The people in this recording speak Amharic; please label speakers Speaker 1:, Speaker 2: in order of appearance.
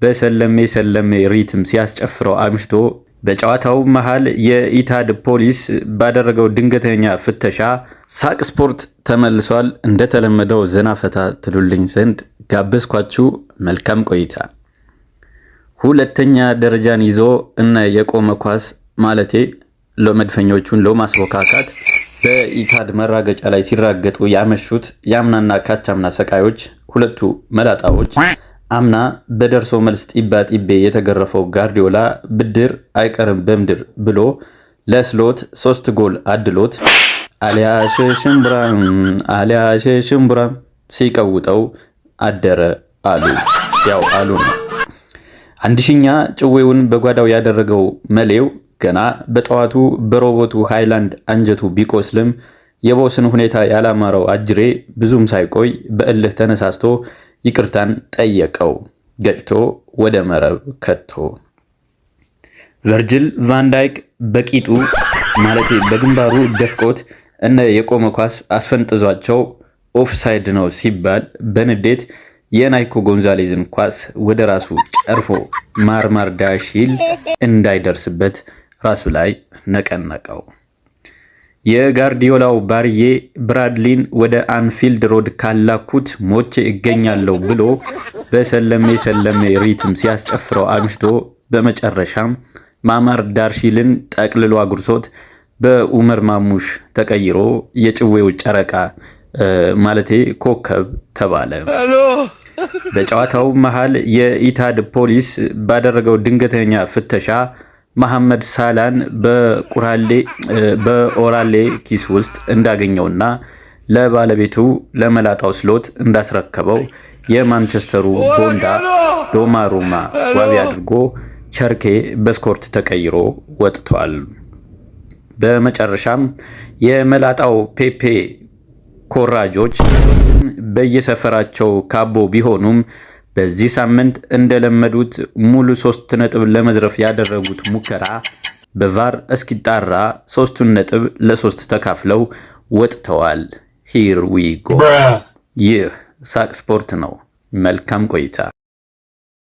Speaker 1: በሰለሜ ሰለሜ rhythm ሲያስጨፍረው አምሽቶ በጨዋታው መሃል የኢታድ ፖሊስ ባደረገው ድንገተኛ ፍተሻ ሳቅ ስፖርት ተመልሷል። እንደተለመደው ዘና ፈታ ትሉልኝ ዘንድ ጋበዝኳችሁ። መልካም ቆይታ። ሁለተኛ ደረጃን ይዞ እነ የቆመ ኳስ ማለቴ ለመድፈኞቹን ለማስቦካካት በኢታድ መራገጫ ላይ ሲራገጡ ያመሹት የአምናና ካቻምና ሰቃዮች ሁለቱ መላጣዎች፣ አምና በደርሶ መልስ ጢባ ጢቤ የተገረፈው ጋርዲዮላ ብድር አይቀርም በምድር ብሎ ለስሎት ሶስት ጎል አድሎት አሊያሼ ሽምቡራ አሊያሼ ሽምቡራ ሲቀውጠው አደረ አሉ። ያው አሉ ነው። አንድ ሺኛ ጭዌውን በጓዳው ያደረገው መሌው ገና በጠዋቱ በሮቦቱ ሃይላንድ አንጀቱ ቢቆስልም የቦስን ሁኔታ ያላማረው አጅሬ ብዙም ሳይቆይ በእልህ ተነሳስቶ ይቅርታን ጠየቀው፣ ገጭቶ ወደ መረብ ከቶ። ቨርጅል ቫንዳይክ በቂጡ ማለቴ በግንባሩ ደፍቆት እነ የቆመ ኳስ አስፈንጥዟቸው ኦፍሳይድ ነው ሲባል በንዴት የናይኮ ጎንዛሌዝን ኳስ ወደ ራሱ ጨርፎ ማርማር ዳሽል እንዳይደርስበት ራሱ ላይ ነቀነቀው። የጋርዲዮላው ባርዬ ብራድሊን ወደ አንፊልድ ሮድ ካላኩት ሞቼ እገኛለሁ ብሎ በሰለሜ ሰለሜ rhythm ሲያስጨፍረው አምሽቶ በመጨረሻም ማማር ዳርሺልን ጠቅልሎ አጉርሶት በኡመር ማሙሽ ተቀይሮ የጭዌው ጨረቃ ማለቴ ኮከብ ተባለ። በጨዋታው መሃል የኢታድ ፖሊስ ባደረገው ድንገተኛ ፍተሻ መሐመድ ሳላን በኦራሌ ኪስ ውስጥ እንዳገኘውና ለባለቤቱ ለመላጣው ስሎት እንዳስረከበው የማንቸስተሩ ቦንዳ ዶማሩማ ዋቢ አድርጎ ቸርኬ በስኮርት ተቀይሮ ወጥቷል። በመጨረሻም የመላጣው ፔፔ ኮራጆች በየሰፈራቸው ካቦ ቢሆኑም በዚህ ሳምንት እንደለመዱት ሙሉ 3 ነጥብ ለመዝረፍ ያደረጉት ሙከራ በ VAR እስኪጣራ ሶስቱን ነጥብ ለሶስት ተካፍለው ወጥተዋል። Here we go። ይህ ሳቅ ስፖርት ነው። መልካም ቆይታ።